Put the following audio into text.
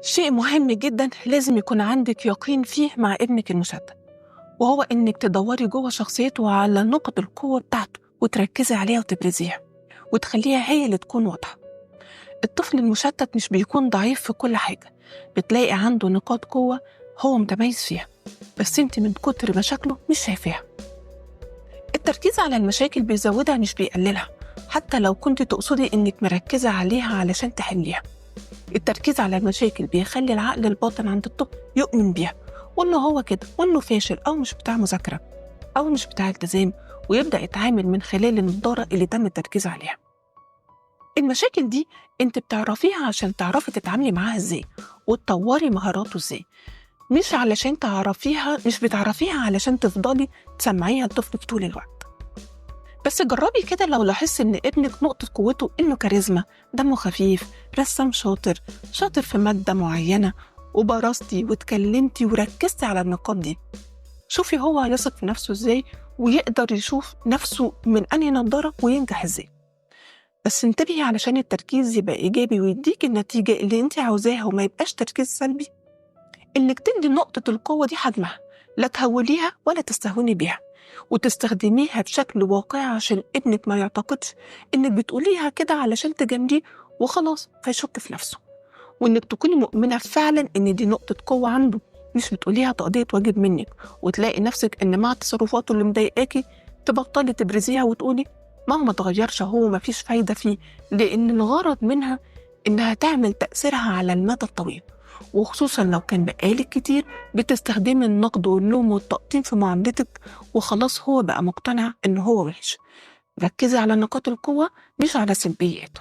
شيء مهم جدا لازم يكون عندك يقين فيه مع ابنك المشتت، وهو إنك تدوري جوه شخصيته على نقط القوة بتاعته وتركزي عليها وتبرزيها وتخليها هي اللي تكون واضحة. الطفل المشتت مش بيكون ضعيف في كل حاجة، بتلاقي عنده نقاط قوة هو متميز فيها، بس انت من كتر مشاكله مش شايفاها. التركيز على المشاكل بيزودها مش بيقللها، حتى لو كنت تقصدي انك مركزة عليها علشان تحليها. التركيز على المشاكل بيخلي العقل الباطن عند الطفل يؤمن بيها، وانه هو كده، وانه فاشل او مش بتاع مذاكرة او مش بتاع التزام، ويبدأ يتعامل من خلال النضارة اللي تم التركيز عليها. المشاكل دي انت بتعرفيها عشان تعرفي تتعاملي معاها ازاي وتطوري مهاراته ازاي، مش علشان تعرفيها، مش بتعرفيها علشان تفضلي تسمعيها لطفلك طول الوقت. بس جربي كده، لو لاحظتي ان ابنك نقطة قوته انه كاريزما، دمه خفيف، رسام شاطر، شاطر في مادة معينة، وبرزتي واتكلمتي وركزتي على النقاط دي، شوفي هو هيثق في نفسه ازاي ويقدر يشوف نفسه من انهي نظارة وينجح ازاي. بس انتبهي علشان التركيز يبقى ايجابي ويديك النتيجة اللي انت عاوزاها وما يبقاش تركيز سلبي، انك تدي نقطة القوة دي حجمها، لا تهوليها ولا تستهوني بيها، وتستخدميها بشكل واقعي عشان ابنك ما يعتقدش انك بتقوليها كده علشان تجامليه وخلاص فيشك في نفسه، وانك تكوني مؤمنة فعلا ان دي نقطة قوة عنده، مش بتقوليها تقضية واجب منك، وتلاقي نفسك ان مع تصرفاته اللي مضايقاكي تبطلي تبرزيها وتقولي ما هو ما اتغيرش، هو ما فيش فايدة فيه، لأن الغرض منها إنها تعمل تأثيرها على المدى الطويل، وخصوصا لو كان بقالك كتير بتستخدمي النقد واللوم والتقطيم في معاملتك وخلاص هو بقى مقتنع إن هو وحش. ركزي على نقاط القوة مش على سلبياته.